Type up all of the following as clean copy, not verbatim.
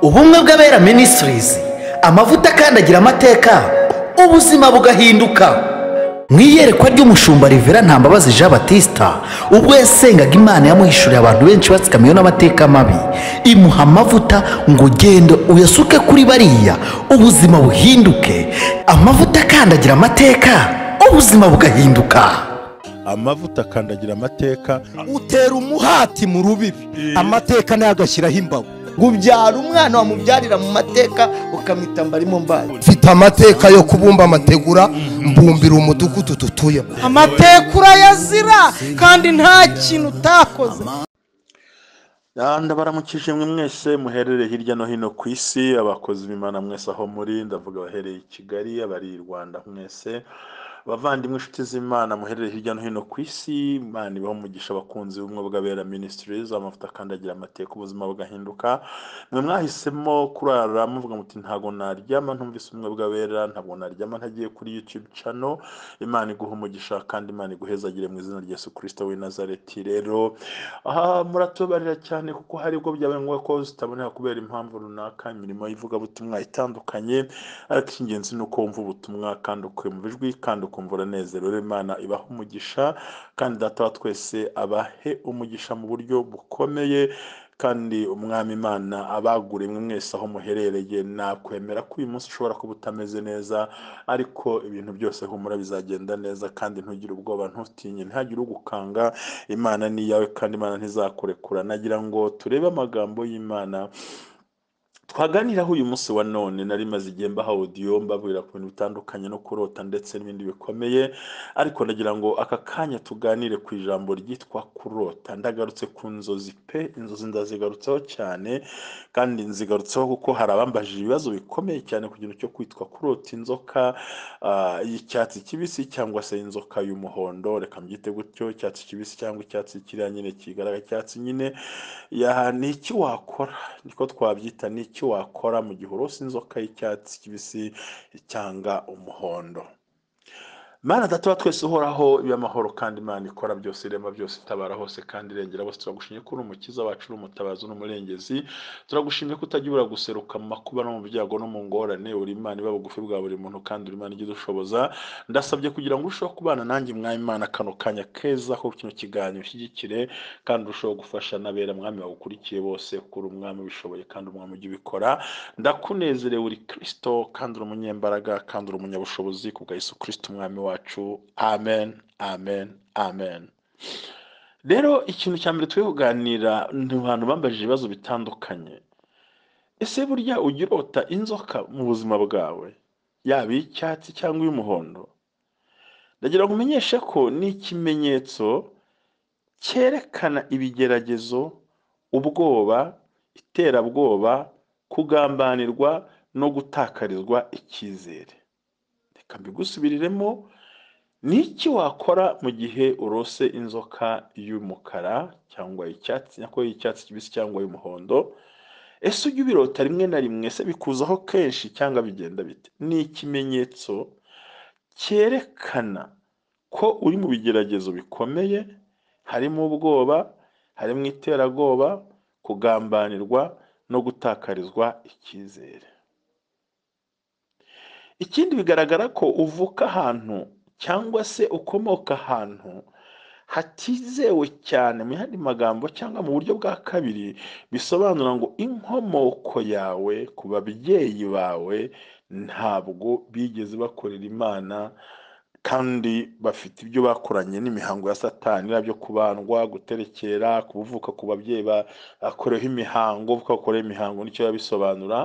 Ubumwe bw'Abera Ministries, amavuta akandagira amateka, ubuzima bugahinduka. Mu iyerekwa ry'umushumba Rivera Ntambabazi Jean Batista, ubwo yasengaga Imana yamuhishuriye abantu benshi batsikamiwe n'amateka mabi, imuha amavuta ngo genda uyasuke kuri bariya, ubuzima buhinduke. Amavuta akandagira amateka, ubuzima bugahinduka. Amavuta akandagira amateka. Utera umuhati mu rubibi, amateka nayo agashyiraho imbago. Ubyara umwana wamubyarira mu mateka ukamwita mbarimo mbaye. Mfite amateka yo kubumba amategura, mbumbira umudugudu dutuyemo. Amateka urayazira kandi nta kintu utakoze. Ndabaramukije mwe mwese muherereye hirya no hino ku isi, abakozi b'Imana mwese aho muri, ndavuga abahereye i Kigali, abari i Rwanda mwese, abavandimwe inshuti z'Imana muherereye hirya no hino ku isi, Imana ibahe umugisha. Abakunzi b'Ubumwe bw'Abera Ministries, amavuta akandagira amateka, ubuzima bugahinduka. Mwe mwahisemo kurara muvuga muti ntago naryama ntumvise Ubumwe bw'Abera, ntabwo naryama ntagiye kuri YouTube channel. Imana iguhe umugisha kandi Imana iguhezagire mu izina rya Yesu Kristo w'i Nazareti. Rero aha muratubarira cyane kuko hari ubwo byabaye ngombwa ko zitaboneka kubera impamvu runaka, imirimo y'ivugabutumwa itandukanye, ariko icy'ingenzi ni uko wumva ubutumwa kandi ukumva ijwi kandi ukumva uranezero. Rero Imana ibahe umugisha kandi Data wa twese abahe umugisha mu buryo bukomeye, kandi Umwami Imana abagure mwe mwese aho muherereye. Nakwemera ko uyu munsi ushobora kuba utameze neza, ariko ibintu byose humura bizagenda neza, kandi ntugire ubwoba, ntutinye, ntihagire ugukanga. Imana ni iyawe kandi Imana ntizakurekura. Nagira ngo turebe amagambo y'Imana twaganiraho uyu munsi wa none. Nari maze igihe mbaha audio mbabwira ku bintu bitandukanye no kurota ndetse n'ibindi bikomeye, ariko ndagira ngo aka kanya tuganire ku ijambo ryitwa kurota. Ndagarutse ku nzozi pe, inzozi ndazigarutseho cyane, kandi nzigarutseho kuko hari abambajije ibibazo bikomeye cyane ku kintu cyo kwitwa kurota inzoka y'icyatsi kibisi cyangwa se inzoka y'umuhondo, reka mbyite gutyo, icyatsi kibisi cyangwa icyatsi kiriya nyine kigaragara icyatsi nyine. Ni iki wakora, niko twabyita, ni iki wakora mu gihe urose inzoka y'icyatsi kibisi cyangwa umuhondo? Mana Data wa twese uhoraho, iby'amahoro kandi Imana ikora byose, irema byose, itabara hose kandi irengera bose, turagushimye ko uri umukiza wacu, uri umutabazi n'umurengezi. Turagushimye ko utajya ubura guseruka mu makuba no mu byago no mu ngorane. Uri Imana iba bugufi bwa buri muntu kandi uri Imana ijya idushoboza. Ndasabye kugira ngo urusheho kubana nanjye, Mwami Imana, kano kanya keza ko kino kiganiro ushyigikire kandi urusheho gufasha n'abera Mwami bagukurikiye bose, kuko uri Umwami ubishoboye kandi Umwami ujya ubikora. Ndakunezerewe, uri Kristo kandi uri umunyembaraga kandi uri umunyabushobozi, ku bwa Yesu Kristo Umwami wacu. Amen, amen, amen. Rero ikintu cya mbere turi kuganira ni abantu bambajije ibibazo bitandukanye. Ese burya ujya urota inzoka mu buzima bwawe, yaba iy'icyatsi cyangwa iy'umuhondo? Ndagira ngo umenyeshe ko ni ikimenyetso cyerekana ibigeragezo, ubwoba, iterabwoba, kugambanirwa no gutakarizwa icyizere. Reka mbigusubiriremo. Ni iki wakora mu gihe urose inzoka y'umukara cyangwa icyatsi, nako y'icyatsi kibisi cyangwa y'umuhondo? Ese ujya ubirota rimwe na rimwe? Se bikuzaho kenshi cyangwa bigenda bite? Ni ikimenyetso cyerekana ko uri mu bigeragezo bikomeye, harimo ubwoba, harimo iterabwoba, kugambanirwa no gutakarizwa icyizere. Ikindi, bigaragara ko uvuka ahantu cyangwa se ukomoka ahantu hatizewe cyane. Mu yandi magambo cyangwa mu buryo bwa kabiri, bisobanura ngo inkomoko yawe ku babyeyi bawe ntabwo bigeze bakorera Imana, kandi bafite ibyo bakoranye n'imihango ya Satani, byo kubandwa, guterekera, kuvuka ku babyeyi bakoreweho imihango, bakorewe imihango, nicyo biba bisobanura.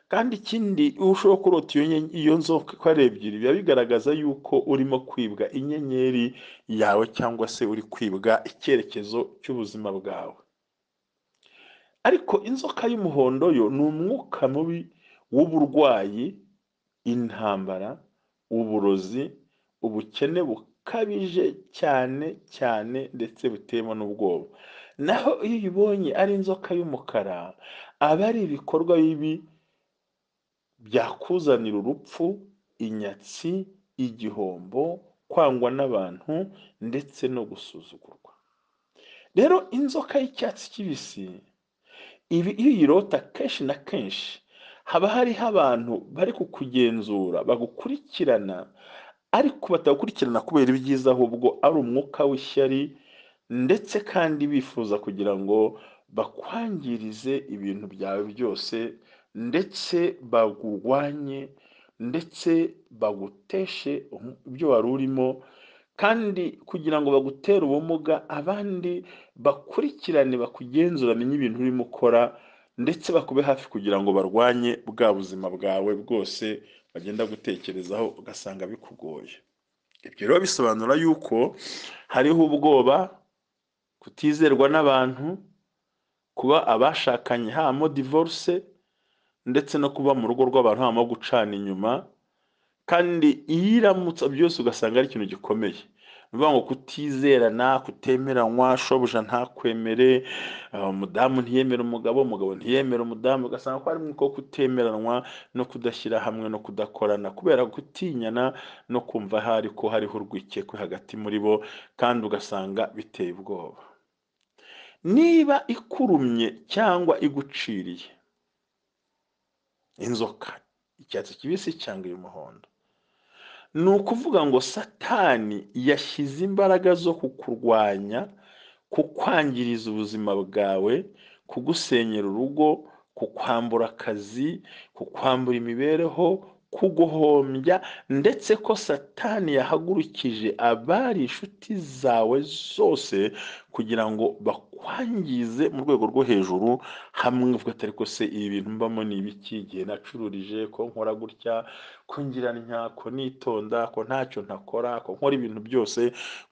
Kandi ikindi, ushobora kurota iyo nzoka uko ari ebyiri, biba bigaragaza yuko urimo kwibwa inyenyeri yawe cyangwa se uri kwibwa icyerekezo cy'ubuzima bwawe. Ariko inzoka y'umuhondo yo ni umwuka mubi w'uburwayi, intambara, uburozi, ubukene bukabije cyane cyane ndetse buteyemo n'ubwoba. Naho iyo uyibonye ari inzoka y'umukara, aba ari ibikorwa bibi byakuzanira urupfu, inyatsi, igihombo, kwangwa n'abantu ndetse no gusuzugurwa. Rero inzoka y'icyatsi kibisi Ibi iyo uyirota kenshi na kenshi haba hariho abantu bari kukugenzura, bagukurikirana, ariko batagukurikirana kubera ibyiza, ahubwo ari umwuka w'ishyari, ndetse kandi bifuza kugira ngo bakwangirize ibintu byawe byose, ndetse bagurwanye, ndetse baguteshe ibyo wari urimo, kandi kugira ngo bagutere ubumuga, abandi bakurikirane, bakugenzura, bamenye ibintu urimo ukora, ndetse bakube hafi kugira ngo barwanye bwa buzima bwawe bwose bagenda gutekerezaho, ugasanga bikugoye. Ibyo rero bisobanura yuko hariho ubwoba, kutizerwa n'abantu, kuba abashakanye habamo divorce, ndetse no kuba mu rugo rw'abantu habamo gucana inyuma. Kandi iyo iramutse byose ugasanga ari ikintu gikomeye. Ni ukuvuga ngo kutizerana, kutemeranywa, shobuja ntakwemere, umudamu ntiyemere umugabo, umugabo ntiyemere umudamu, ugasanga ko harimo uko kutemeranwa no kudashyira hamwe no kudakorana kubera gutinyana no kumva hari ko hariho urwikekwe hagati muri bo, kandi ugasanga biteye ubwoba. Niba ikurumye cyangwa iguciriye inzoka icyatsi kibisi cyangwa iy'umuhondo, ni ukuvuga ngo Satani yashyize imbaraga zo kukurwanya, kukwangiriza ubuzima bwawe, kugusenyera urugo, kukwambura akazi, kukwambura imibereho, kuguhombya, ndetse ko Satani yahagurukije abari inshuti zawe zose kugira ngo bakwangize mu rwego rwo hejuru, hamwe uvuga ati ariko se ibi bintu mbamo ni ibiki, igihe nacururije, ko nkora gutya, ko ngira ntya, ko nitonda, ko ntacyo ntakora, ko nkora ibintu byose,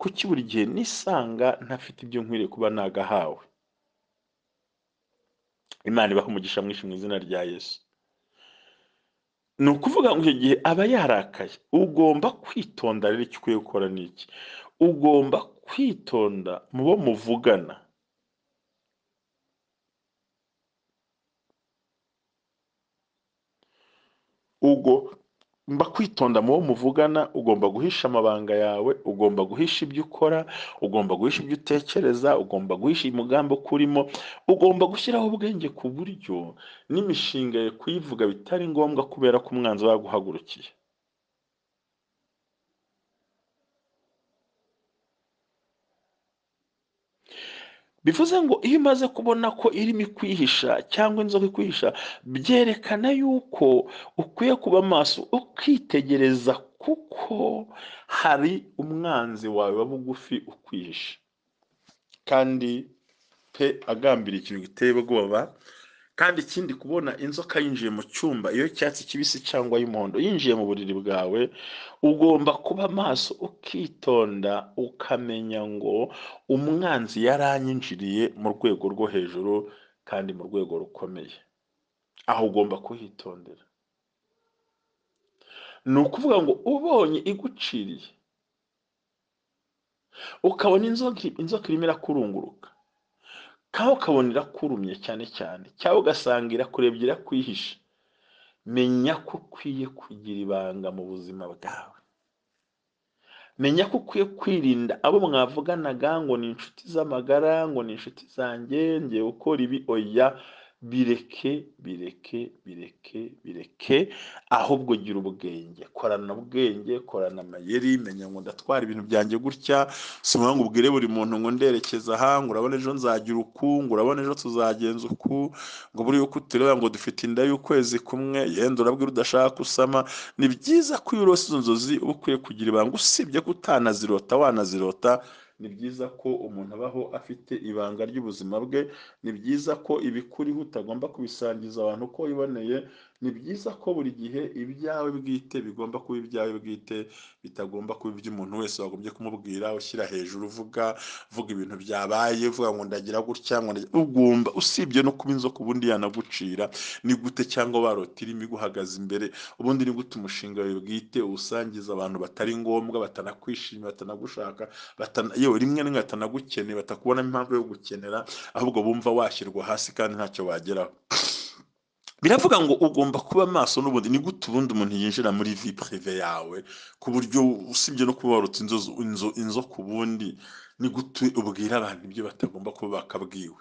kuki buri gihe nisanga ntafite ibyo nkwiriye kuba nagahawe. Imana ibahe umugisha mwinshi mu izina rya Yesu. Ni ukuvuga ngo icyo gihe aba yarakaye, ugomba kwitonda. Rero icyo ukwiye gukora ni iki? Ugomba kwitonda mu bo muvugana. Ugomba kwitonda mu bo muvugana, ugomba guhisha amabanga yawe, ugomba guhisha ibyo ukora, ugomba guhisha ibyo utekereza, ugomba guhisha umugambi ukurimo, ugomba gushyiraho ubwenge ku buryo n'imishinga yawe kuyivuga bitari ngombwa kubera ko umwanzi aba yaguhagurukiye. Bivuze ngo iyo umaze kubona ko irimo ikwihisha cyangwa inzoka ikwihisha, byerekana yuko ukwiye kuba maso ukitegereza, kuko hari umwanzi wawe wa bugufi ukwihisha, kandi pe agambiriye ikintu giteye ubwoba. Kandi ikindi, kubona inzoka yinjiye mu cyumba, iyo icyatsi kibisi cyangwa y'umuhondo yinjiye mu buriri bwawe, ugomba kuba maso ukitonda, ukamenya ngo umwanzi yaranyinjiriye mu rwego rwo hejuru kandi mu rwego rukomeye. Aho ugomba kuhitondera. Ni ukuvuga ngo ubonye iguciriye, ukabona inzoka irimo irakurunguruka, cyangwa ukabona irakurumye cyane cyane, cyangwa ugasanga irakurebye irakwihisha, menya ko ukwiye kugira ibanga mu buzima bwawe. Menya ko ukwiye kwirinda abo mwavuganaga ngo ni inshuti z'amagara, ngo ni inshuti zanjye, ngiye gukora ibi, oya, bireke, bireke, bireke, bireke, ahubwo gira ubwenge, korana ubwenge, korana amayeri, menya ngo ndatwara ibintu byanjye gutya, si ngombwa ngo ubwire buri muntu ngo nderekeza aha, ngo urabona ejo nzagira uku, ngo urabona ejo tuzagenza uku, ngo buriya uko utureba ngo dufite inda y'ukwezi kumwe, yenda urabwira udashaka usama. Ni byiza ko iyo urose izo nzozi uba ukwiye kugira ibanga, usibye ko utanazirota wanazirota. Ni byiza ko umuntu abaho afite ibanga ry'ubuzima bwe, ni byiza ko ibikuriho utagomba kubisangiza abantu uko wiboneye, ni byiza ko buri gihe ibyawe bwite bigomba kuba ibyawe bwite, bitagomba kuba iby'umuntu wese wagombye kumubwira, ushyira hejuru, uvuga ibintu byabaye, uvuga ngo ndagira gutya, ngo ugomba, usibye no kuba inzoka ubundi yanagucira, ni gute cyangwa warota irimo iguhagaze imbere, ubundi ni gute umushinga wawe bwite uwusangiza abantu batari ngombwa, batanakwishimira, batanagushaka, yewe rimwe na rimwe batanagukeneye, batakubonamo impamvu yo gukenera, ahubwo bumva washyirwa hasi kandi ntacyo bageraho. Biravuga ngo ugomba kuba maso. N'ubundi ni gute ubundi umuntu yinjira muri vie privée yawe, ku buryo usibye no kuba warota inzoka, ubundi ni gute ubwira abantu ibyo batagomba kuba bakabwiwe?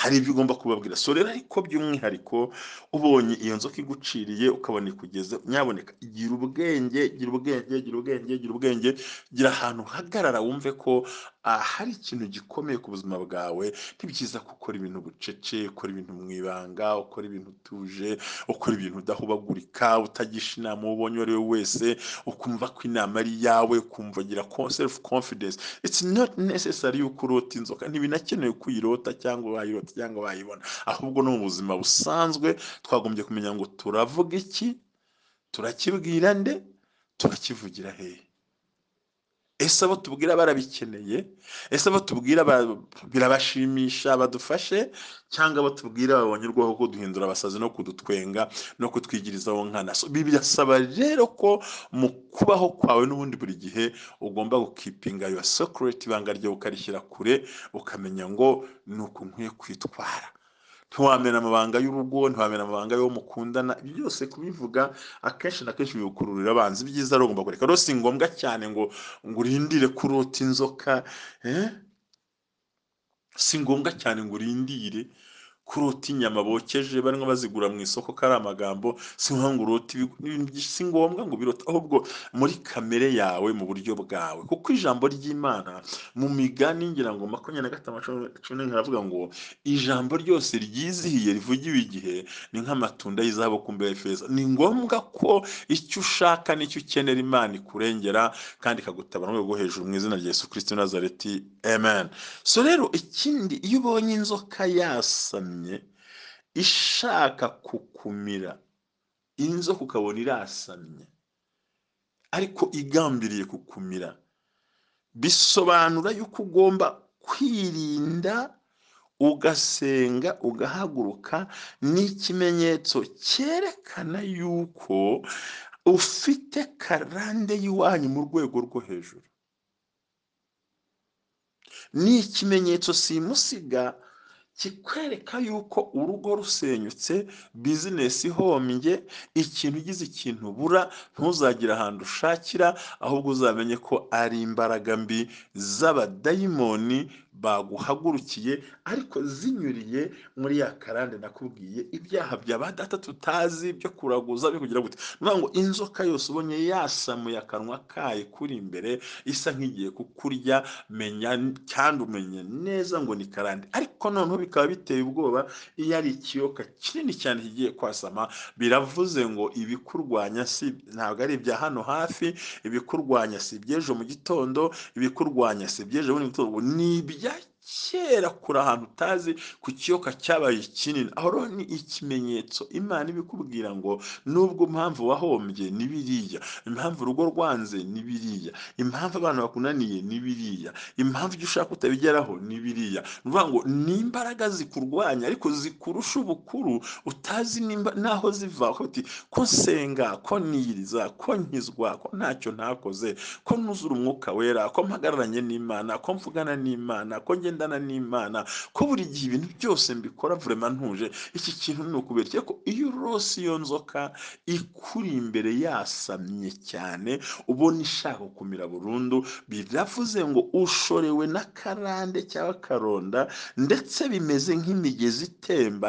Hari ibyo ugomba kubabwira. So rero, ariko by'umwihariko ubonye iyo nzoka iguciriye, ukabona ikugeze, nyaboneka gira ubwenge, gira ubwenge, gira ubwenge, gira ubwenge, gira ahantu uhagarara, wumve ko hari ikintu gikomeye ku buzima bwawe. Ni byiza gukora ibintu bucece, ukora ibintu mu ibanga, ukora ibintu utuje, ukora ibintu udahubagurika, utagisha inama uwo ubonye uwo ari we wese, ukumva ko inama ari iyawe, ukumva gira self confidence. It's not necessary yuko urota inzoka, ntibinakenewe ko uyirota cyangwa wayirota cyangwa wayibona. Ahubwo no mu buzima busanzwe twagombye kumenya ngo turavuga iki, turakibwira nde, turakivugira hehe? Ese abo tubwira barabikeneye? Ese abo tubwira birabashimisha, badufashe? Cyangwa abo tubwira babonye urwaho kuduhindura abasazi no kudutwenga no kutwigirizaho nkana? So, birasaba rero ko mu kubaho kwawe n'ubundi buri gihe ugomba gukeepinga your secret, ibanga ryawe ukarishyira kure, ukamenya ngo ni uku nkwiye kwitwara. Ntiwamena amabanga y'urugo, ntiwamena amabanga y'uwo mukundana. Ibyo byose kubivuga akenshi na kenshi bikururira abanzi. Ibyiza rero ugomba kureka. Rero si ngombwa cyane ngo urindire kurota inzoka, eh? Si ngombwa cyane ngo urindire kurota inyama bokeje barimo bazigura mu isoko, ko ari amagambo. Si ngombwa ngo urote ibintu byinshi, si ngombwa ngo ubirote, ahubwo muri kamere yawe, mu buryo bwawe, kuko ijambo ry'Imana mu Migani, ngira ngo 25:11, haravuga ngo ijambo ryose ryizihiye rivugiwe igihe ni nk'amatunda y'izahabu ku mbehe y'ifeza. Ni ngombwa ko icyo ushaka n'icyo ukenera Imana ikurengera kandi ikagutabara mu rwego rwo hejuru, mu izina rya Yesu Kristo Nazareti, amen. So rero ikindi, iyo ubonye inzoka yasamye ishaka kukumira, inzoka ukabona irasamye ariko igambiriye kukumira, bisobanura yuko ugomba kwirinda, ugasenga, ugahaguruka. Ni ikimenyetso cyerekana yuko ufite karande y'iwanyu mu rwego rwo hejuru. Ni ikimenyetso simusiga kikwereka yuko urugo rusenyutse, business ihombye, ikintu ugize ikintu ubura, ntuzagire ahantu ushakira, ahubwo uzamenye ko ari imbaraga mbi z'abadayimoni baguhagurukiye, ariko zinyuriye muri ya karande nakubwiye, ibyaha bya ba data tutazi, byo kuraguza, byo kugira gute. Ni ukuvuga ngo inzoka yose ubonye yasamuye akanwa kayo kuri imbere, isa nk'igiye kukurya, menya kandi umenye neza ngo ni karande. Ariko noneho bikaba biteye ubwoba iyo ari ikiyoka kinini cyane kigiye kwasama. Biravuze ngo ibikurwanya si ntabwo ari ibya hano hafi, ibikurwanya si iby'ejo mu gitondo, ibikurwanya si iby'ejo bundi mu gitondo, ni ibya kera kure ahantu utazi, ku kiyoka cyabaye kinini. Aho rero ni ikimenyetso Imana ibikubwira ngo nubwo impamvu wahombye ni biriya, impamvu urugo rwanze ni biriya, impamvu abana bakunaniye ni biriya, impamvu ibyo ushaka utabigeraho ni biriya. Ni ukuvuga ngo ni imbaraga zikurwanya ariko zikurusha ubukuru, utazi nimba naho ziva. Ukavuga uti ko nsenga, ko niyiriza, ko nkizwa, ko ntacyo ntakoze, ko nuzura Umwuka Wera, ko mpagararanye n'Imana, ko mvugana n'Imana, ko ngendana n'Imana, ko buri gihe ibintu byose mbikora vraiment ntuje, iki kintu ni ukubera iki? Ariko iyo urose iyo nzoka ikuri imbere yasamye cyane, ubona ishaka kumira burundu, biravuze ngo ushorewe n'akarande cyangwa karonda, ndetse bimeze nk'imigezi itemba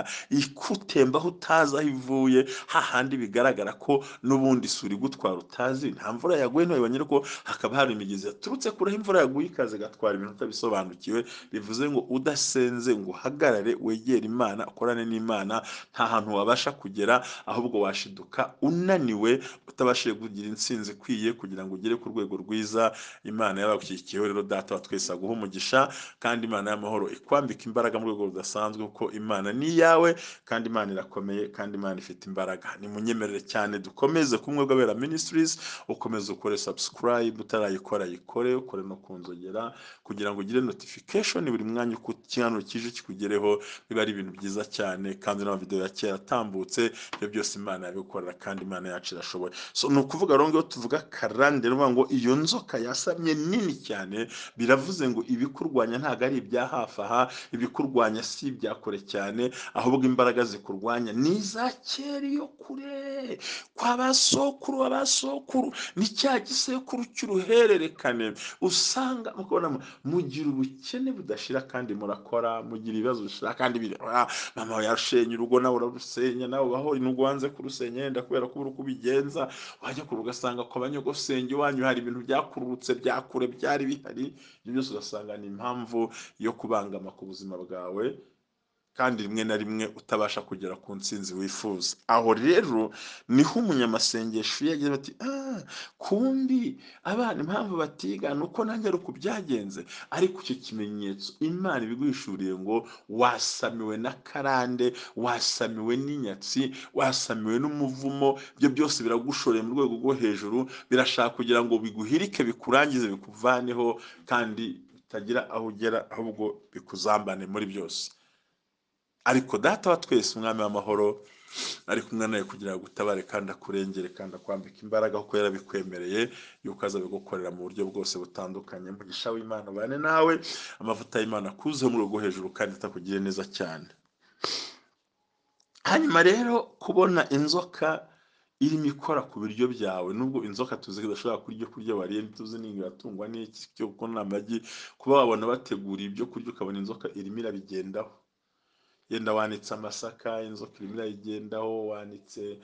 ikutembaho utazi aho ivuye, hahandi bigaragara ko n'ubundi isuri igutwara utazi. Nta mvura yaguye, ntiwabibonye, ariko hakaba hari imigezi yaturutse kure aho imvura yaguye, ikaza igatwara ibintu utabisobanukiwe. Bivuze ngo udasenze ngo uhagarare, wegere Imana, ukorane n'Imana, nta hantu wabasha kugera, ahubwo washiduka unaniwe, utabashije kugira intsinzi ikwiye kugira ngo ugere ku rwego rwiza Imana yabagushyigikiyeho. Rero Data wa twese aguha umugisha, kandi Imana y'amahoro ikwambika imbaraga mu rwego rudasanzwe, kuko Imana ni iyawe, kandi Imana irakomeye, kandi Imana ifite imbaraga. Nimunyemerere cyane dukomeze kumwe bw'Abera Ministries. Ukomeze ukore subscribe, utarayikora yikore, ukore no kunzogera kugira ngo ugire notification buri mwanya uko ikiganiro kije kikugereho. Biba ari ibintu byiza cyane, kandi n'amavideo ya kera atambutse, ibyo byose Imana yabikorera, kandi Imana yacu irashoboye. So ni ukuvuga rero ngo iyo tuvuga karande, ni ukuvuga ngo iyo nzoka yasamye nini cyane, biravuze ngo ibikurwanya ntabwo ari ibya hafi aha, ibikurwanya si ibya kure cyane, ahubwo imbaraga zikurwanya ni iza kera iyo kure kwa ba sokuru ba sokuru, ni cya gisekuru cy'uruhererekane usanga mukabona mugira ubukene. budashira kandi murakora, mugira ibibazo bishira kandi mama wawe yarushenye urugo, nawe urarusenya, nawe ubaho nubwo wanze kurusenya yenda kubera ko ubura uko ubigenza, wajya kure ugasanga kwa banyogosenge iwanyu hari ibintu byakururutse byakure byari bihari. Ibyo byose ugasanga ni impamvu yo kubangama ku buzima bwawe, kandi rimwe na rimwe utabasha kugera ku ntsinzi wifuza. Aho rero niho umunyamasengesho iyo yagize ati kumbi abana impamvu batiga ni uko nanjye ari uku byagenze. Ariko icyo kimenyetso Imana ibiguhishuriye ngo wasamiwe na karande, wasamiwe n'inyatsi, wasamiwe n'umuvumo, ibyo byose biragushoreye mu rwego rwo hejuru, birashaka kugira ngo biguhirike, bikurangize, bikuvaneho, kandi bitagira aho ugera, ahubwo bikuzambane muri byose. Ariko Data wa twese, Umwami w'amahoro, ari kumwe nawe kugira ngo agutabare kandi akurengere kandi akwambike imbaraga, kuko yarabikwemereye yuko azabigukorera mu buryo bwose butandukanye. Umugisha w'Imana ubane nawe, amavuta y'Imana akuzeho mu rwego rwo hejuru kandi atakugiriye neza cyane. Hanyuma rero kubona inzoka irimo ikora ku biryo byawe, nubwo inzoka tuzi ko idashobora kurya ibyo kurya wariye, tuzi n'ingo iratungwa n'iki cyo kuko ni amagi, kuba wabona bategura ibyo kurya ukabona inzoka irimo irabigendaho, yenda wanitse amasaka inzoka irimo irayigendaho, wanitse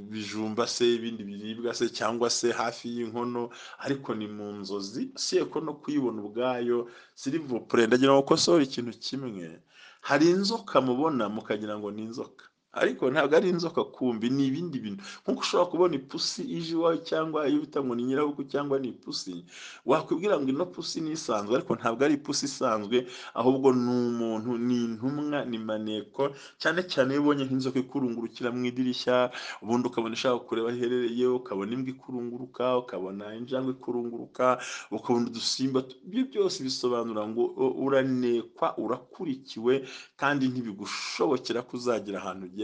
ibijumba se, ibindi biribwa se, cyangwa se hafi y'inkono, ariko ni mu nzozi, si ko no kuyibona ubwayo sirivupure. Ndagira ngo ukosore ikintu kimwe, hari inzoka mubona mukagira ngo ni inzoka, ariko ntabwo ari inzoka, kumbi ni ibindi bintu. Nkuko ushobora kubona ipusi ije iwawe, cyangwa iyo bita ngo ni nyirabuku cyangwa ni ipusi, wakwibwira ngo ino pusi ni isanzwe, ariko ntabwo ari ipusi isanzwe, ahubwo ni umuntu, ni intumwa, ni maneko. Cyane cyane iyo ubonye nk'inzoka ikurungurukira mu idirishya, ubundi ukabona ishaka kureba aho iherereye, ukabona imbwa ikurunguruka, ukabona injangwe ikurunguruka, ukabona udusimba, ibyo byose bisobanura ngo uranekwa, urakurikiwe, kandi ntibigushobokera ko uzagira ahantu ugera,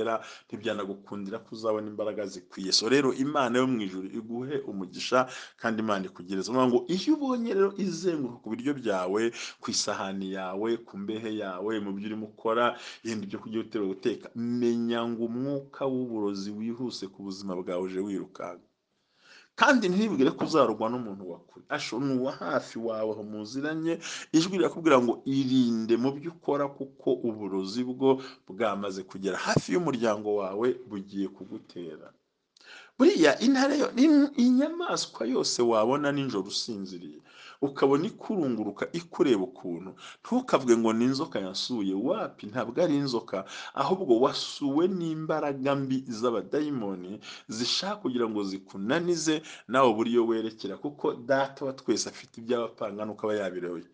ntibyanagukundira ko uzabona imbaraga zikwiye. So rero Imana yo mu ijuru iguhe umugisha kandi Imana ikugereze. Ngo iyo ubonye rero izenguruka ku biryo byawe, ku isahani yawe, ku mbehe yawe, mu byo urimo ukora, yenda ibyo kurya uteruye guteka, menya ngo umwuka w'uburozi wihuse ku buzima bwawe uje wirukanka. Kandi ntibwire ko uzarugwa n'umuntu wa kure, ni uwa hafi wawe aho muziranye. Ijwi rirakubwira ngo irinde mu byo ukora, kuko uburozi bwo bwamaze kugera hafi y'umuryango wawe, bugiye kugutera. Buriya intare, inyamaswa yose wabona nijoro usinziriye, ukabona ikurunguruka ikureba ukuntu, ntukavuge ngo ni inzoka yasuye. Wapi, ntabwo ari inzoka, ahubwo wasuwe n'imbaraga mbi z'abadayimoni zishaka kugira ngo zikunanize nawe buriyo werekera, kuko Data wa twese afite iby'abapanga nuko aba yabiroye.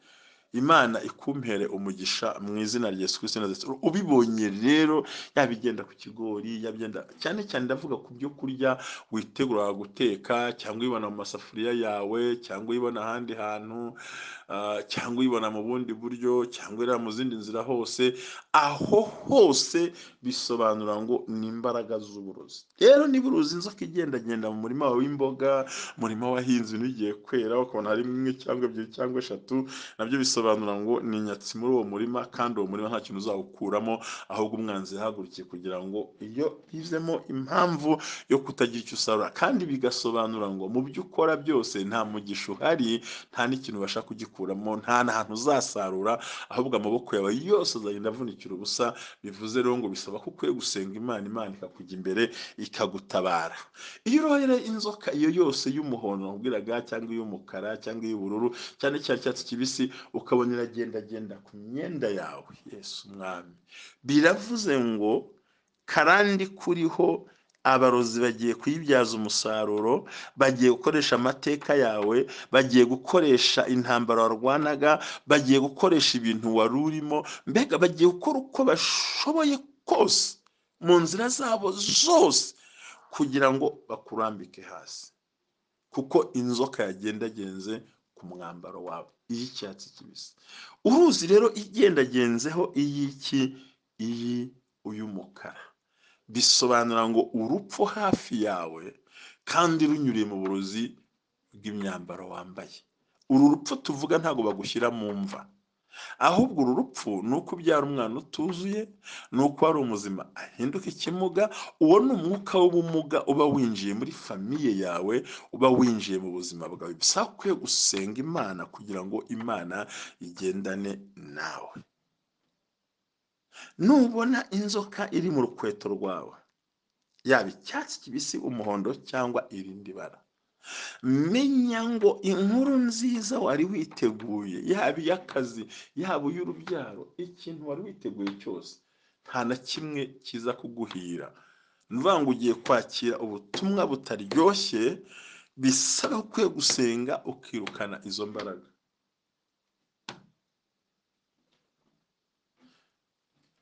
Imana ikumpere umugisha mu izina rya Yesu Kristo. Ubibonye rero, yabigenda ku kigori, yabigenda cyane cyane ndavuga ku byo kurya witegura guteka, cyangwa uyibona mu masafuriya yawe, cyangwa uyibona ahandi hantu, cyangwa uyibona mu bundi buryo, cyangwa iri mu zindi nzira hose, aho hose bisobanura ngo ni imbaraga z'uburozi. Rero niba uruzi inzoka igendagenda mu murima wawe w'imboga, umurima wahinze ugiye kwera, ukabona harimo imwe cyangwa ebyiri cyangwa eshatu, nabyo bisobanura ngo ni inyatsi muri uwo murima, kandi uwo murima nta kintu uzawukuramo, ahubwo umwanzi yahagurukiye kugira ngo iyo bivemo impamvu yo kutagira icyo usarura. Kandi bigasobanura ngo mu byo ukora byose nta mugisha uhari, nta n'ikintu ubasha kugikuramo, nta n'ahantu uzasarura, ahubwo amaboko yawe yose azagenda avunikira ubusa. Bivuze rero ngo bisaba ko ukwiye gusenga Imana, Imana ikakujya imbere ikagutabara. Iyo urohera inzoka iyo yose y'umuhondo nakubwiraga, cyangwa iy'umukara, cyangwa iy'ubururu, cyane cyane icyatsi kibisi, ukabona iragendagenda ku myenda yawe, Yesu Umwami, biravuze ngo karandi kuriho, abarozi bagiye kuyibyaza umusaruro, bagiye gukoresha amateka yawe, bagiye gukoresha intambara warwanaga, bagiye gukoresha ibintu wari urimo, mbega bagiye gukora uko bashoboye kose mu nzira zabo zose kugira ngo bakurambike hasi, kuko inzoka yagendagenze ku mwambaro wawe iy'icyatsi kibisi. Uruzi rero igendagenzeho iy'iki, iyi uy'umukara, bisobanura ngo urupfu hafi yawe kandi runyuriye mu burozi bw'imyambaro wambaye. Uru rupfu tuvuga ntabwo bagushyira mu mva, Ahubwo uru rupfu ni uko ubyara umwana utuzuye, ni uko wari umuzima ahinduka ikimuga. Uwo ni umwuka w'ubumuga uba winjiye muri famille yawe, uba winjiye mu buzima bwawe. Bisaba ukwiye gusenga Imana kugira ngo Imana igendane nawe. Nubona inzoka iri mu rukweto rwawe, yaba icyatsi kibisi, umuhondo cyangwa irindi bara, menya ngo inkuru nziza wari witeguye, yaba iy'akazi, yaba iy'urubyaro, ikintu wari witeguye cyose, nta na kimwe kiza kuguhira. Ni ukuvuga ngo ugiye kwakira ubutumwa butaryoshye, bisaba ukwiye gusenga ukirukana izo mbaraga.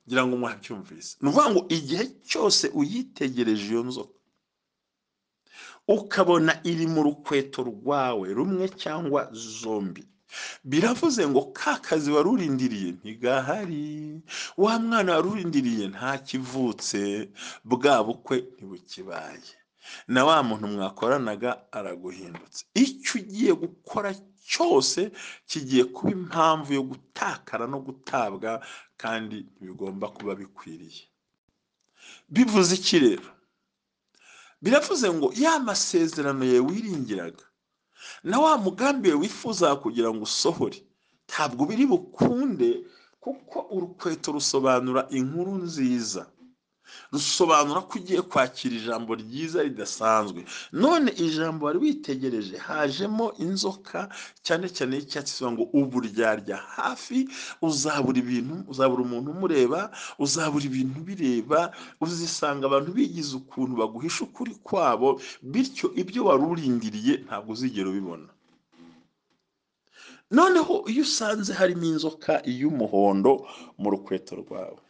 Ngira ngo mwabyumvise. Ni ukuvuga ngo igihe cyose uyitegereje iyo nzoka, ukabona iri mu rukweto rwawe rumwe cyangwa zombi, biravuze ngo ka kazi wari urindiriye ntigahari, wa mwana wari urindiriye ntakivutse, bwa bukwe ntibukibaye, na wa muntu mwakoranaga araguhindutse. Icyo ugiye gukora cyose kigiye kuba impamvu yo gutakara no gutabwa, kandi ntibigomba kuba bikwiriye. Bivuze iki rero? Biravuze ngo ya masezerano yawe wiringiraga na wa mugambi wawe wifuza kugira ngo usohore, ntabwo biri bukunde, kuko urukweto rusobanura inkuru nziza, rusobanura ko ugiye kwakira ijambo ryiza ridasanzwe. None ijambo wari witegereje hajemo inzoka, cyane cyane y'icyatsi, ivuga ngo uburyarya hafi, uzabura ibintu, uzabura umuntu umureba, uzabura ibintu bireba, uzisanga abantu bigize ukuntu baguhisha ukuri kwabo, bityo ibyo wari urindiriye ntabwo uzigera ubibona. Noneho iyo usanze harimo inzoka y'umuhondo mu rukweto rwawe,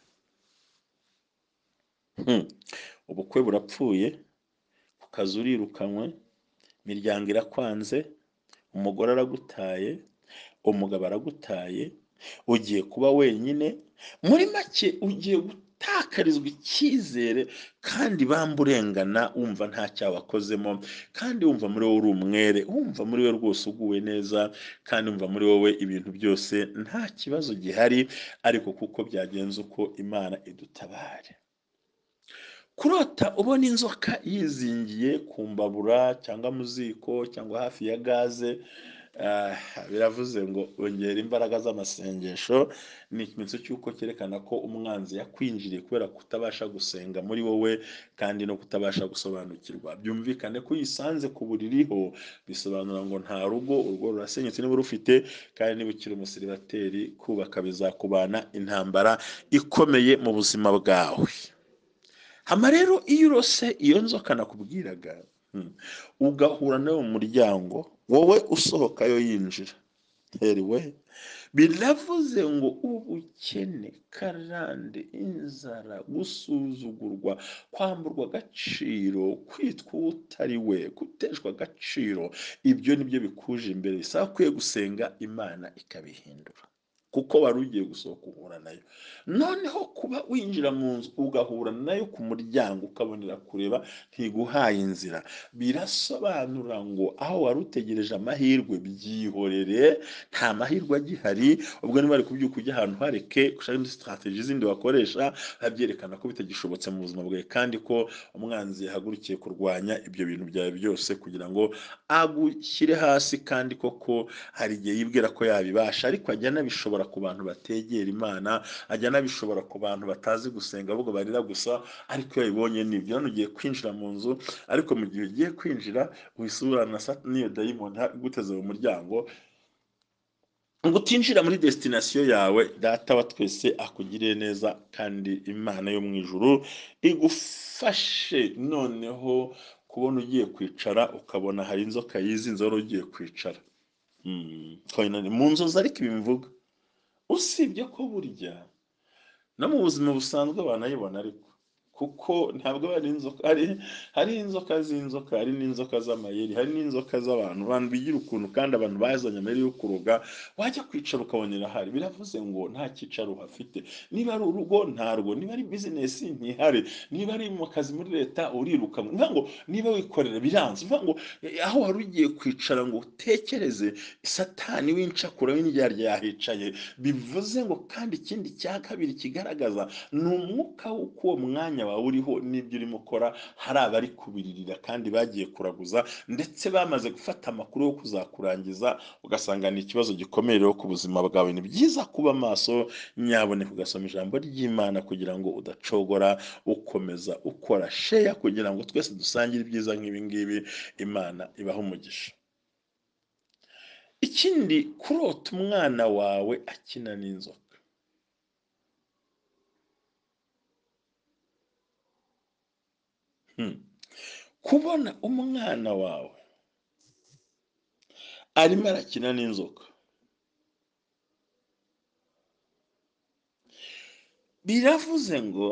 ubukwe burapfuye, ku kazi urirukanwe, imiryango irakwanze, umugore aragutaye, umugabo aragutaye, ugiye kuba wenyine, muri make ugiye gutakarizwa icyizere, kandi bamba urengana, wumva nta cyaha wakozemo, kandi wumva muri wowe uri umwere, wumva muri wowe rwose uguwe neza, kandi wumva muri wowe ibintu byose nta kibazo gihari, ariko kuko byagenze uko, Imana idutabare. Kurota ubona inzoka yizingiye ku mbabura cyangwa mu ziko cyangwa hafi ya gaze, biravuze ngo ongera imbaraga z'amasengesho. Ni ikimenyetso cy'uko cyerekana ko umwanzi yakwinjiriye kubera kutabasha gusenga muri wowe kandi no kutabasha gusobanukirwa. Byumvikane ko uyisanze ku buririho, bisobanura ngo nta rugo, urugo rurasenyutse niba rufite, kandi niba ukiri umusiribateri, kubaka bizakubana intambara ikomeye mu buzima bwawe. Hama rero iyo urose iyo nzoka nakubwiraga, ugahura nawe mu muryango, wowe usohokayo yinjira, heriwe, biravuze ngo ubukene, karande, inzara, gusuzugurwa, kwamburwa agaciro, kwitwa uwo utari we, guteshwa agaciro, ibyo nibyo bikuje imbere. Bisaba ukwiye gusenga Imana ikabihindura, kuko wari ugiye gusohoka uhura nayo. Noneho kuba winjira mu nzu ugahura nayo ku muryango, ukabonera kureba ntiguhaye inzira, birasobanura ngo aho wari utegereje amahirwe byihorere, nta mahirwe agihari. Ubwo niba wari kubyuka ujya ahantu hareke, ushaka indi strategy zindi wakoresha, babyerekana ko bitagishobotse mu buzima bwawe, kandi ko umwanzi yahagurukiye kurwanya ibyo bintu byawe byose kugira ngo agushyire hasi. Kandi koko hari igihe yibwira ko yabibasha, ariko ajya anabishobora ku bantu bategera Imana, ajya anabishobora ku bantu batazi gusenga ahubwo barira gusa, ariko iyo yabibonye nibyo. None ugiye kwinjira mu nzu, ariko mu gihe ugiye kwinjira uhise uhura na n'iyo dayimoni iguteze mu muryango, ngo utinjira muri destination yawe. Data wa twese akugirire neza, kandi Imana yo mu ijuru igufashe. Noneho kubona ugiye kwicara ukabona hari inzoka yizinze wari ugiye kwicara mu nzozi, ariko ibi mvuga usibye ko burya no mu buzima busanzwe banayibona, ariko Kuko ntabwo ari inzoka, hari inzoka z'inzoka, hari n'inzoka z'amayeri, hari n'inzoka z'abantu, abantu bigira ukuntu, kandi abantu bazanye amayeri yo kuroga, wajya kwicara ukabona irahari. Biravuze ngo nta cyicaro uhafite. Niba ari urugo ntarwo, niba ari bizinesi ntihari, niba ari mu kazi muri leta urirukanwa, ni ngo niba wikorera biranze. Uvuga ngo aho wari ugiye kwicara ngo utekereze, satani w'incakura w'indyarya yahicaye. Bivuze ngo kandi ikindi cya kabiri kigaragaza ni umwuka w'uko uwo mwanya wawe uriho n'ibyo urimo ukora, hari abari kubiririra kandi bagiye kuraguza, ndetse bamaze gufata amakuru yo kuzakurangiza, ugasanga ni ikibazo gikomeye rero ku buzima bwawe. Ni byiza kuba maso, nyaboneka ugasoma ijambo ry'Imana kugira ngo udacogora, ukomeza ukora sheya kugira ngo twese dusangire ibyiza nk'ibi ngibi. Imana ibahe umugisha. Ikindi, kurota umwana wawe akina n'inzoka. Kubona umwana wawe arimo arakina n'inzoka biravuze ngo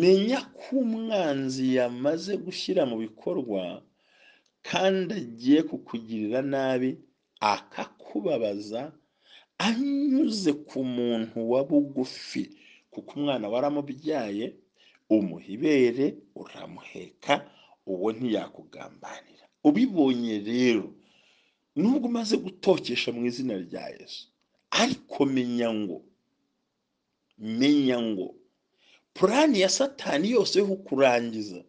menya ko umwanzi yamaze gushyira mu bikorwa kandi agiye kukugirira nabi, akakubabaza anyuze ku muntu wa bugufi, kuko umwana waramubyaye, umuha ibere, uramuheka, uwo ntiyakugambanira. Ubibonye rero, nubwo umaze gutokesha mu izina rya Yesu, ariko menya ngo purani ya satani yose yo kukurangiza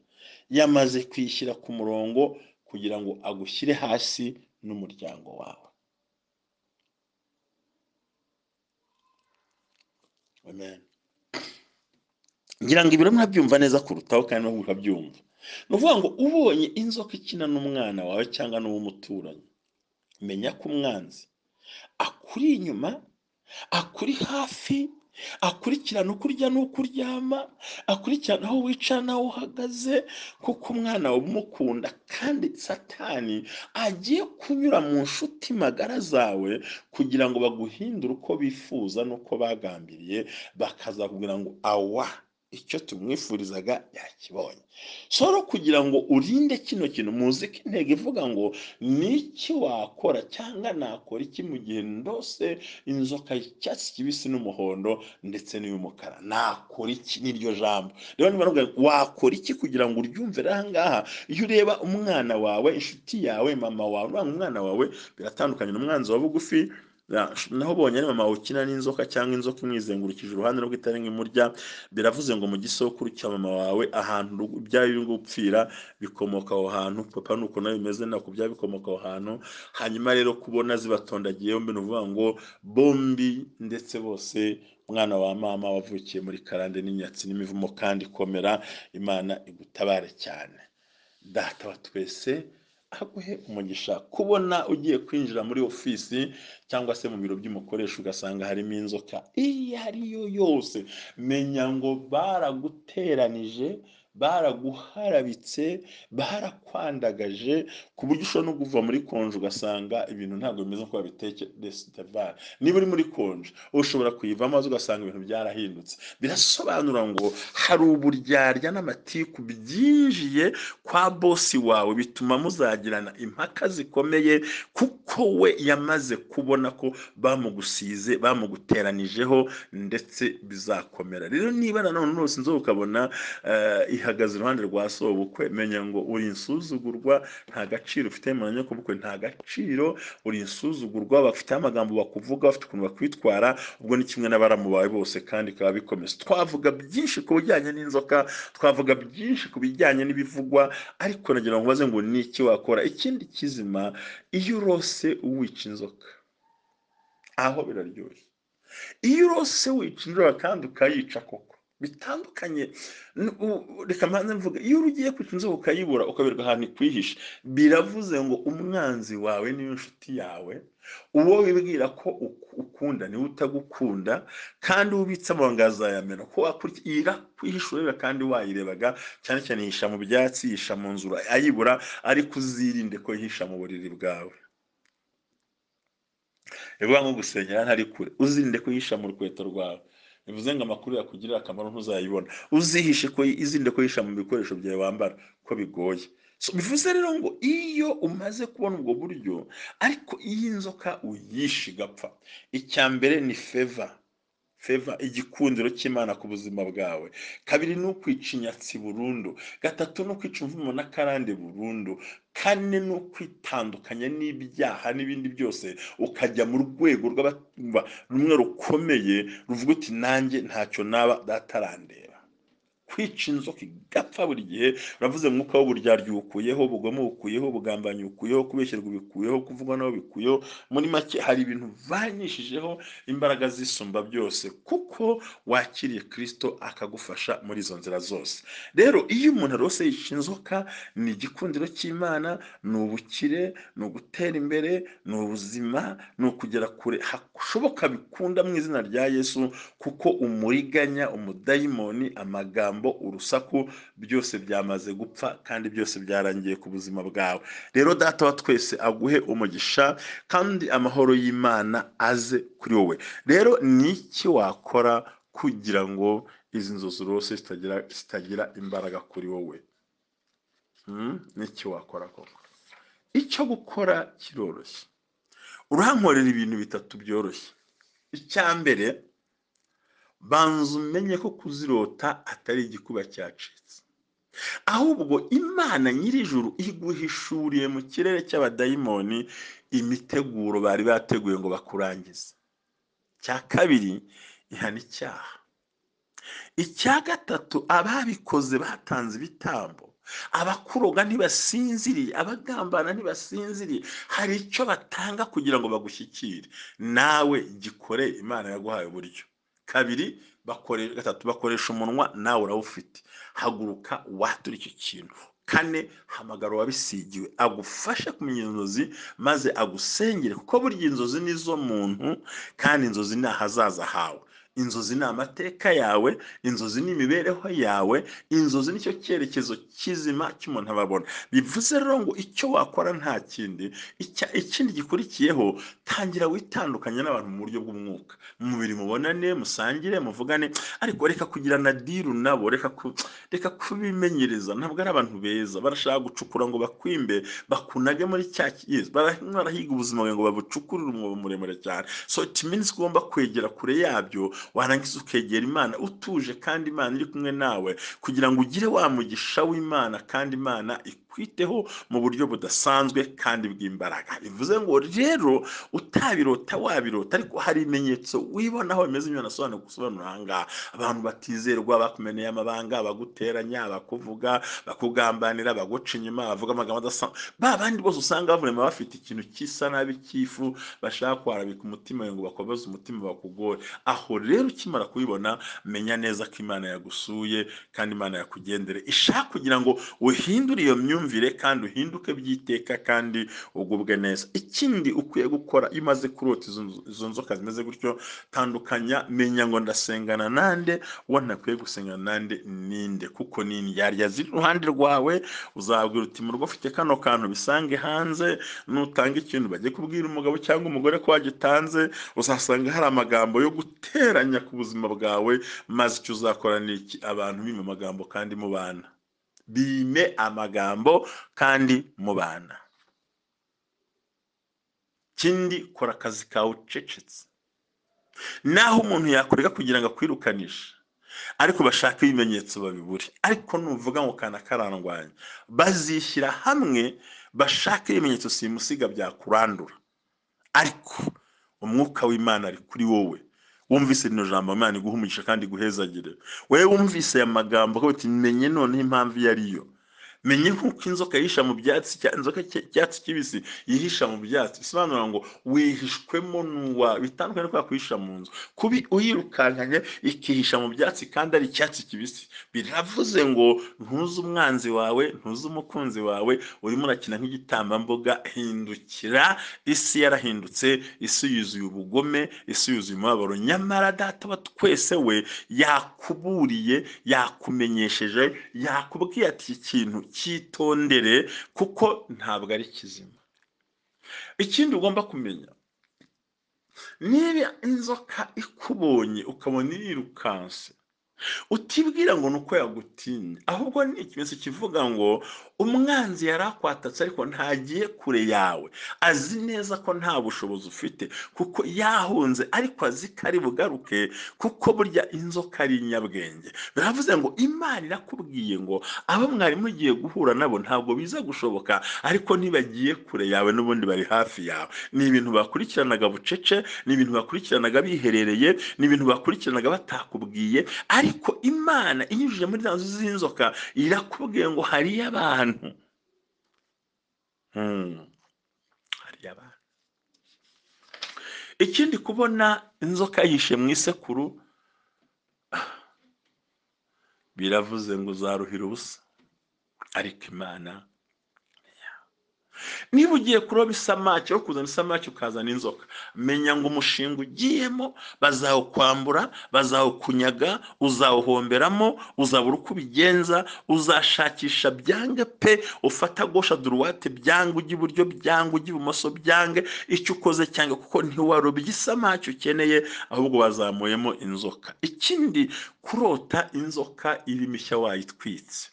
yamaze kwishyira ku murongo kugira ngo agushyire hasi n'umuryango wawe. Amen. Ngira ngo ibiro mwabyumva neza kurutaho, kandi no mukabyumva. Ni ukuvuga ngo ubonye inzoka ikina n'umwana wawe cyangwa n'uw'umuturanyi, menya ko umwanzi akuri inyuma, akuri hafi, akurikirana uko urya n'uko uryama, akurikirana aho wicara n'aho uhagaze, kuko umwana wawe umukunda, kandi satani agiye kunyura mu nshuti magara zawe kugira ngo baguhindure uko bifuza n'uko bagambiriye, bakazakubwira ngo awa, icyo tumwifurizaga yakibonye. Soro kugira ngo urinde kino kintu, muzi ko intego ivuga ngo niki wakora cyangwa nakora iki mu gihe ndose inzoka y'icyatsi kibisi n'umuhondo ndetse n'iy'umukara, nakora iki? N'iryo jambo rero niba bavuga wakora iki kugira ngo uryumve aha ngaha, iyo ureba umwana wawe, inshuti yawe, mama wawe, umwana wawe biratandukanye n'umwanzi wa bugufi. Naho ubonye ari mama ukina n'inzoka cyangwa inzoka imwizengurukije uruhande rwe itari nk'imurya, biravuze ngo mu gisokuru cya mama wawe, ahantu byaba biri gupfira bikomoka aho hantu, papa nuko nawe bimeze nako byaba bikomoka aho hantu. Hanyuma rero kubona zibatondagiye yombi, ni ukuvuga ngo bombi ndetse bose, mwana wa mama wavukiye muri karande n'inyatsi n'imivumo, kandi komera, Imana igutabare cyane. Data wa twese aguhe umugisha. Kubona ugiye kwinjira muri ofisi cyangwa se mu biro by'umukoresha ugasanga harimo inzoka iyo ari yo yose, menya ngo baraguteranije, baraguharabitse, barakwandagaje, ku buryo ushobora no kuva muri konje ugasanga ibintu ntabwo bimeze nk'uko babitekereza. Niba uri muri konje ushobora kuyivamo maze ugasanga ibintu byarahindutse. Birasobanura ngo hari uburyarya n'amatiku byinjiye kwa bosi wawe, bituma muzagirana impaka zikomeye, kuko we yamaze kubona ko bamugusize, bamuguteranijeho, ndetse bizakomera. Rero niba nanone rwose inzoka ukabona ihagaze iruhande rwa sobukwe, menya ngo uri insuzugurwa, nta gaciro ufite mu nyokobukwe, nta gaciro, uri insuzugurwa, bafite amagambo bakuvuga, bafite ukuntu bakwitwara, ubwo ni kimwe n'abaramu bawe bose, kandi bikaba bikomeza. Twavuga byinshi ku bijyanye n'inzoka, twavuga byinshi ku bijyanye n'ibivugwa, ariko nagira ngo mbaze ngo ni iki wakora. Ikindi kizima, iyo urose wica inzoka, aho biraryoshye. Iyo urose wica inzoka kandi ukayica koko, bitandukanye. Reka mbanze mvuge, iyo ugiye kwica inzoka ukayibura, ukaberwa ahantu ikwihishe, biravuze ngo umwanzi wawe niyo nshuti yawe, uwo wibwira ko ukunda niwe utagukunda, kandi ubitse amabanga azayamena, ko irakwihisha ureba kandi wayirebaga, cyane cyane yihisha mu byatsi, yihisha mu nzu ayibura, ariko uzirinde ko yihisha mu buriri bwawe. Bivuga nko gusengera ntari kure, uzirinde ko yihisha mu rukweto rwawe. Bivuze ngo amakuru yakugirira akamaro ntuzayibona. Uzihishe ko izinde ko yihisha mu bikoresho byawe wambara ko bigoye. So, bivuze rero ngo iyo umaze kubona ubwo buryo, ariko iyo inzoka uyishe igapfa, icya mbere ni favor, favor, igikundiro cy'Imana ku buzima bwawe. Kabiri ni ukwica inyatsi burundu. Gatatu ni ukwica umuvumo n'akarande burundu. Kane ni ukwitandukanya n'ibyaha n'ibindi byose, ukajya mu rwego rw'abumva rumwe rukomeye ruvuga uti: "Nanjye ntacyo naba, Data arandeba." Kwica inzoka igapfa buri gihe, uravuze mwuka w'uburyarya uwukuyeho, ubugome uwukuyeho, ubugambanyi uwukuyeho, kubeshyerwa ubikuyeho, kuvugwa nawe ubikuyeho. Muri make, hari ibintu vanyishijeho imbaraga zisumba byose, kuko wakiriye Kirisito akagufasha muri izo nzira zose. Rero iyo umuntu arose yica inzoka, ni igikundiro cy'Imana, ni ubukire, ni ugutera imbere, ni ubuzima, ni ukugera kure hashoboka bikunda mu izina rya Yesu, kuko umuriganya, umudayimoni, amagambo, urusaku, byose byamaze gupfa kandi byose byarangiye ku buzima bwawe. Rero Data wa twese aguhe umugisha kandi amahoro y'Imana aze kuri wowe. Rero ni iki wakora kugira ngo izi nzozi urose zitagira imbaraga kuri wowe? Ni iki wakora koko? Icyo gukora kiroroshye. Urankorera ibintu bitatu byoroshye. Icya mbere, banza umenye ko kuzirota atari igikuba cyacitse, ahubwo Imana nyir'ijuru iguhishuriye mu kirere cy'abadayimoni imiteguro bari bateguye ngo bakurangize. Icya kabiri, ihana icyaha. Icya gatatu, ababikoze batanze ibitambo. Abakuroga ntibasinziriye, abagambana ntibasinziriye, hari icyo batanga kugira ngo bagushyikire. Nawe gikore, Imana yaguhaye uburyo. Kabiri bakore, gatatu bakoresha umunwa, nawe urawufite, haguruka wature icyo kintu. Kane, hamagara uwabisigiwe agufashe kumenya inzozi maze agusengere, kuko burya inzozi ni zo muntu kandi inzozi ni ahazaza hawe, inzozi ni amateka yawe, inzozi ni imibereho yawe, inzozi nicyo cyerekezo kizima cy'umuntu ababona. Bivuze rero ngo icyo wakora nta kindi. Ikindi gikurikiyeho, tangira witandukanye n'abantu mu buryo bw'umwuka. Mu mubiri mubonane, musangire, muvugane, ariko reka kugirana deal nabo, reka kubimenyereza. Ntabwo ari abantu beza, barashaka gucukura ngo bakwimbe, bakunage muri cya yes, barahiga ubuzima bwawe ngo babucukurire umwobo muremure cyane. So it means ko ugomba kwegera kure yabyo, warangiza ukegera Imana utuje kandi Imana iri kumwe nawe, kugira ngo ugire wa mugisha w'Imana kandi Imana ikwiteho mu buryo budasanzwe kandi bw'imbaraga. Bivuze ngo rero utabirota, wabirota, ariko hari ibimenyetso wibonaho bimeze nk'ibyo nasobanuye gusobanura aha ngaha: abantu batizerwa, bakumeneye amabanga, baguteranya, bakuvuga, bakugambanira, baguca inyuma, bavuga amagambo adasanzwe, ba bandi bose usanga bavurema bafite ikintu gisa nabi cy'ifu, bashaka kwarabika umutima ngo bakomeze umutima bakugore. Aho rero ukimara kubibona, menya neza ko Imana yagusuye kandi Imana yakugendere, ishaka kugira ngo uhindure iyo myumvire kandi uhinduke by'iteka kandi ugubwe neza. Ikindi ukwiye gukora iyo umaze kurota izo nzoka zimeze gutyo, tandukanya, menya ngo ndasengana nande, uwo ntakwiye gusengana nande ninde, kuko ni indyarya ziri iruhande rwawe. Uzabwira uti: "Mu rugo ufite kano kantu, bisange hanze." Nutanga ikintu, bajye kubwira umugabo cyangwa umugore ko wagitanze. Uzasanga hari amagambo yo guteranya ku buzima bwawe, maze icyo uzakora ni iki? Abantu bima amagambo kandi mubana, bime amagambo kandi mubana. Ikindi, kora akazi kawe ucecetse. Naho umuntu yakurega kugira ngo akwirukanishe, ariko bashaka ibimenyetso babibure, ariko nuvuga ngo kana karandwanya, bazishyira hamwe bashake ibimenyetso simusiga byakurandura. Ariko umwuka w'Imana ari kuri wowe wumvise rino jambo. Imana iguha umugisha kandi iguhezagire wowe wumvise aya magambo, ko uti: "Menye noneho impamvu iyo ariyo, menye nk'uko inzoka yihisha mu byatsi, inzoka cyatsi kibisi yihisha mu byatsi." Bisobanura ngo wihishwemo n'uwa bitandukanye no kwa kwihisha mu nzu, kubi uyirukankanye ikihisha mu byatsi kandi ari icyatsi kibisi. Biravuze ngo ntuzi umwanzi wawe, ntuzi umukunzi wawe, urimo urakina nk'igitambambuga. Hindukira, isi yarahindutse, isi yuzuye ubugome, isi yuzuye umubabaro. Nyamara Data wa twese we yakuburiye, yakumenyesheje, yakubwiye ati: "Iki kintu cyitondere kuko ntabwo ari kizima." Ikindi ugomba kumenya Niba inzoka ikubonye ukabona irirukanse, utibwira ngo ni uko yagutinye, ahubwo ni ikimenyetso kivuga ngo umwanzi yari akwatatse ariko ntagiye kure yawe, azi neza ko nta bushobozi ufite kuko yahunze, ariko azi ko ari bugaruke, kuko burya inzoka ari inyabwenge. Biravuze ngo Imana irakubwiye ngo abo mwari mugiye guhura nabo ntabwo biza gushoboka, ariko ntibagiye kure yawe, n'ubundi bari hafi yawe. Ni ibintu bakurikiranaga bucece, ni ibintu bakurikiranaga biherereye, ni ibintu bakurikiranaga batakubwiye, ariko Imana inyujije muri za nzu z'inzoka irakubwiye ngo hariyo abantu. Hariyo abantu. Ikindi, kubona inzoka yishe mu isekuru biravuze ngo uzaruhira ubusa, ariko Imana, niba ugiye kuroba isamaki, wo kuzana isamaki ukazana inzoka, menya ngo umushinga ugiyemo bazawukwambura, bazawukunyaga, uzawuhomberamo, uzabura uko ubigenza, uzashakisha byange pe, ufata gauche droite byange, ujya iburyo byange, ujya ibumoso byange, icyo ukoze cyange, kuko ntiwarobye isamaki ukeneye, ahubwo bazamuyemo inzoka. Ikindi, kurota inzoka irimo ishya wayitwitse,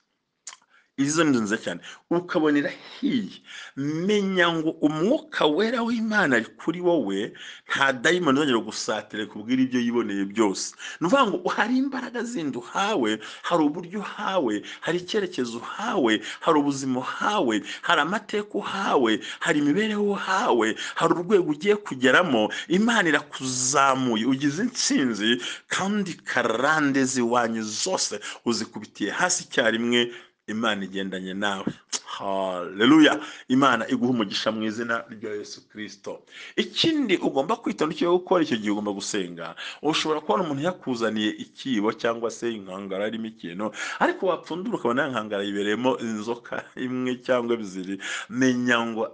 izo ni nziza cyane, ukabona irahiye, menya ngo umwuka wera w'Imana ari kuri wowe, nta dayimoni uzongera gusatira kubwira ibyo yiboneye byose. Ni ukuvuga ngo hari imbaraga zindi uhawe, hari uburyo uhawe, hari icyerekezo uhawe, hari ubuzima uhawe, hari amateka uhawe, hari imibereho uhawe, hari urwego ugiye kugeramo. Imana irakuzamuye, ugize intsinzi, kandi karande z'iwanyu zose uzikubitiye hasi icyarimwe. Imana igendanye nawe. Haleluya! Imana iguha umugisha mu izina rya Yesu Kirisito. Ikindi ugomba kwitonda icyo gukora icyo gihe, ugomba gusenga. Ushobora kubona umuntu yakuzaniye ikibo cyangwa se inkangara irimo ikintu, ariko wapfundura ukabona ya nkangara yibereyemo inzoka imwe cyangwa ebyiri, menya ngo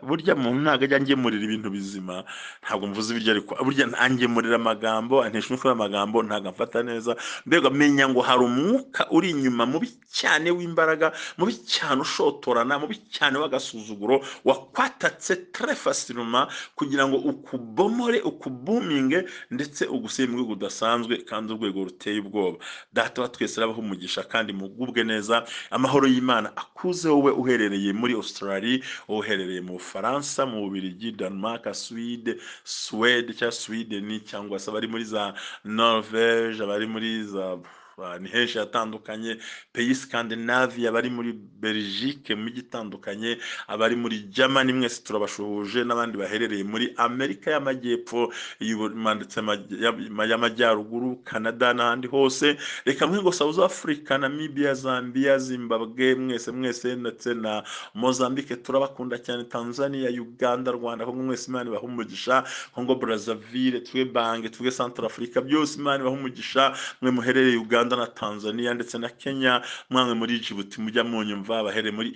burya muntu ntabwo ajya angemurira ibintu bizima. Ntabwo mvuze ibiryo, ariko burya angemurira amagambo, antesha umutwe amagambo, ntabwo amfata neza. Mbega menya ngo hari umwuka uri inyuma mubi cyane w'imbaraga, mubi cyane ushotorana, mubi cyane w'agasuzuguro, wakwatatse très facilement kugira ngo ukubomore, ukubuminge, ndetse ugusibe mu rwego rudasanzwe kandi urwego ruteye ubwoba. Data wa twese arabaha umugisha kandi mugubwe neza. Amahoro y'Imana akuze wowe uherereye muri Australia, wowe uherereye mu Bufaransa, mu Bubiligi, Denmark, Swede, Suède cyangwa Sweden, cyangwa se abari muri za Norvège, abari muri za ni henshi hatandukanye, pays Scandinavia, abari muri Belgique mu mijyi itandukanye, abari muri Germany, mwese turabashuhuje, n'abandi baherereye muri Amerika y'Amajyepfo ndetse y'Amajyaruguru, Canada n'ahandi hose. Reka mwe ngo South Africa, Namibia, Zambia, Zimbabwe, mwese mwese, ndetse na Mozambique turabakunda cyane, Tanzania, Uganda, Rwanda, Kongo, mwese Imana ibahe umugisha, Congo Brazzaville, twe Bange, twe Central Africa, byose Imana ibahe umugisha. Mwe muherereye Uganda na Tanzania ndetse na Kenya, mwamwe muri Djibouti mujya munyumva, abahereye muri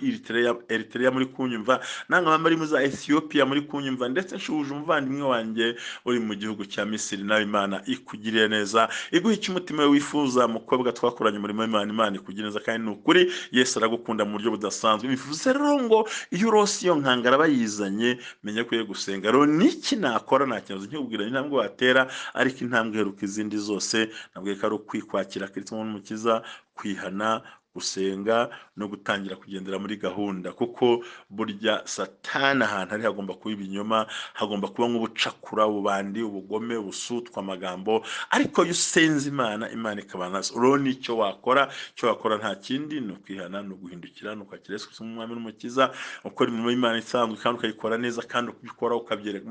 Eritrea muri kunyumva, namwe muri za Ethiopia muri kunyumva, ndetse nshuje umuvandimwe wanjye uri mu gihugu cya Misiri, nawe Imana ikugirire neza, iguhe icyo umutima we wifuza. Mukobwa twakoranye umurimo w'Imana, Imana ikugirire neza, kandi ni ukuri Yesu aragukunda mu buryo budasanzwe. Bivuze rero ngo iyo urose iyo nkangara bayizanye, menya ko ugiye gusenga. Rero niki nakora? Nta kintu nkikubwira intambwe watera, ariko intambwe iheruka izindi zose nabwiye ko ari ukwikwakira Kristo nk'umukiza, kwihana, gusenga no gutangira kugendera muri gahunda, kuko burya Satani ahantu ari hagomba kuba ibinyoma, hagomba kuba nk'ubucakura, ububandi, ubugome, ubusutwa, amagambo, ariko iyo usenze Imana, Imana ikabana nazo. Rero nicyo wakora, icyo wakora nta kindi, ni ukwihana, ni uguhindukira, ni ukwakira Yesu Kristo nk'umwami n'umukiza, ukora imirimo y'Imana isanzwe kandi ukayikora neza, kandi ukabikora ukabyereka,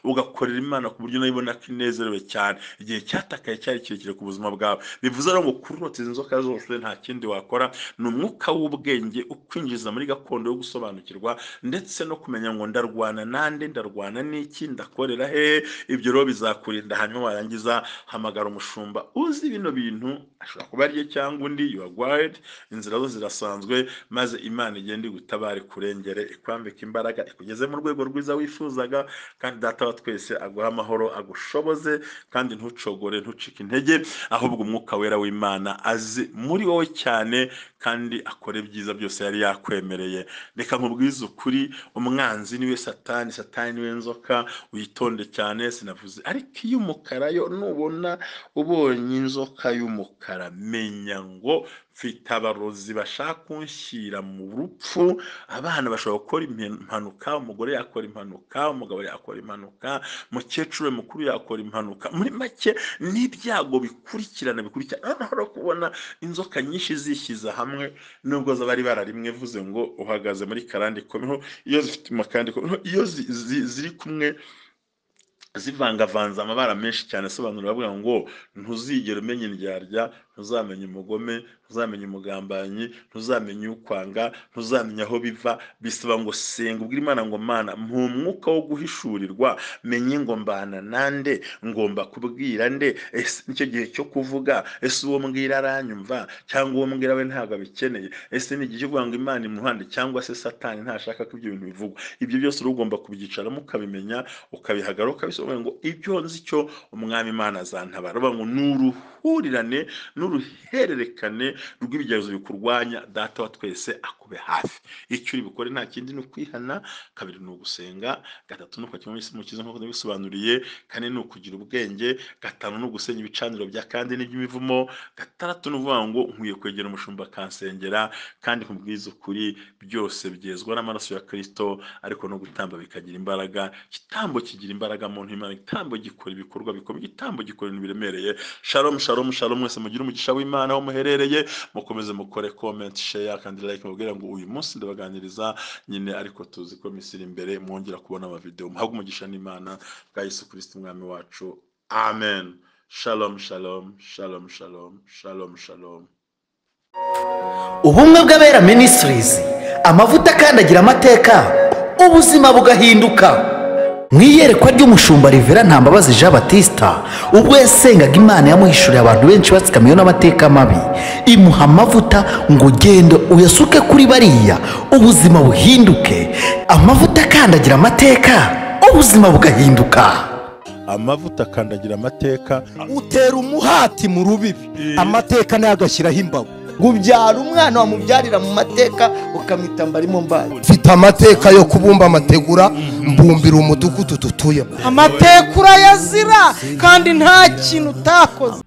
ugakorera Imana ku buryo nayo ibona ko inezerewe cyane. Igihe cyatakaye cyari kirekire ku buzima bwawe. Bivuze rero ngo kurota izi nzoka zose nta kindi wakora, ni umwuka w'ubwenge ukwinjiza muri gakondo yo gusobanukirwa ndetse no kumenya ngo ndarwana nande, ndarwana n'iki, ndakorera he. Ibyo rero bizakurinda. Hanyuma warangiza hamagara umushumba uzi bino bintu. Ashobora kuba ariye cyangwa undi, you are guide. Inzira zo zirasanzwe, maze Imana igende igutabare, ikurengere, ikwambike imbaraga, ikugeze mu rwego rwiza wifuzaga. Kandi Data wa twese aguha amahoro, agushoboze, kandi ntucogore, ntucike intege, ahubwo Umwuka Wera w'Imana azi muri wowe cyane kandi akore ibyiza byose yari yakwemereye. Reka nkubwize ukuri, umwanzi niwe Satani, Satani niwe nzoka, witonde cyane. Sinavuze ariko iy'umukara yo, nubona ubonye inzoka y'umukara, menya ngo mfite abarozi bashaka kunshyira mu rupfu. Abana bashobora gukora impanuka, umugore yakora impanuka, umugabo yakora impanuka, mukecuru we mukuru yakora impanuka. Muri make n'ibyago bikurikirana bikurikirana. Noneho rero kubona inzoka nyinshi zishyize hamwe, nubwo zaba ari ibara rimwe, vuze ngo uhagaze muri karande ikomeho, iyo zifite amakandi ikomeho, iyo ziri kumwe zivangavanze amabara menshi cyane, asobanura bavuga ngo ntuzigera umenya indyarya, ntuzamenya umugome, ntuzamenya umugambanyi, ntuzamenya ukwanga, ntuzamenya aho biva. Bisaba ngo senga, ubwire Imana ngo Mana, mpa umwuka wo guhishurirwa, menye ngo mbana nande, ngomba kubwira nde, ese nicyo gihe cyo kuvuga, ese uwo mbwira aranyumva cyangwa uwo mbwira we ntabwo abikeneye, ese ni igihe cyo kuvuga ngo Imana imuhande cyangwa se Satani ntashaka ko ibyo bintu bivugwa. Ibyo byose uri ugomba kubyicaramo, ukabimenya, ukabihagarara, ukabisobanura ngo ibyo nzi cyo Umwami Imana azantabara. Bavuga ngo ni uruhurirane n'uruhererekane rw'ibigeragezo bikurwanya. Data wa twese akube hafi. Icyo uri bukore nta kindi, ni ukwihana. Kabiri ni ugusenga. Gatatu ni ukwakira Umukiza nk'uko nabisobanuriye. Kane ni ukugira ubwenge. Gatanu ni ugusenya ibicaniro bya kandi n'iby'imivumo. Gatandatu ni ukuvuga ngo nkwiye kwegera umushumba akansengera. Kandi nkubwize ukuri, byose byezwa n'amaraso ya Kristo, ariko no gutamba bikagira imbaraga. Igitambo kigira imbaraga mu Imana, igitambo gikora ibikorwa bikomeye, igitambo gikora ibintu biremereye. Shalom, shalom, shalom. Mwese mugire umugisha w'Imana aho muherereye. Mukomeze mukore comment, share kandi like. Mubwira ngo uyu munsi ndabaganiriza nyine, ariko tuzi ko misiri imbere mwongera kubona amavideo. Muhabwe umugisha n'Imana bwa Yesu Kristo Umwami wacu. Amen. Shalom, shalom, shalom, shalom, shalom, shalom. Ubumwe bw'Abera Ministries, amavuta akandagira amateka, ubuzima bugahinduka. Mu iyerekwa ry'umushumba Rivera Ntambabazi Jean Batista, ubwo yasengaga Imana yamuhishuriye abantu benshi batsikamiwe n'amateka mabi, imuha amavuta ngo ugende uyasuke kuri bariya, ubuzima buhinduke. Amavuta akandagira amateka, ubuzima bugahinduka. Amavuta akandagira amateka. Utera umuhati mu rubibi, amateka nayo agashyiraho imbago. Ubyara umwana wamubyarira mu mateka, ukamwita Mbarimo Mbaye. Mfite amateka yo kubumba amategura, mbumbira umudugudu dutuyemo. Amateka urayazira kandi nta kintu utakoze.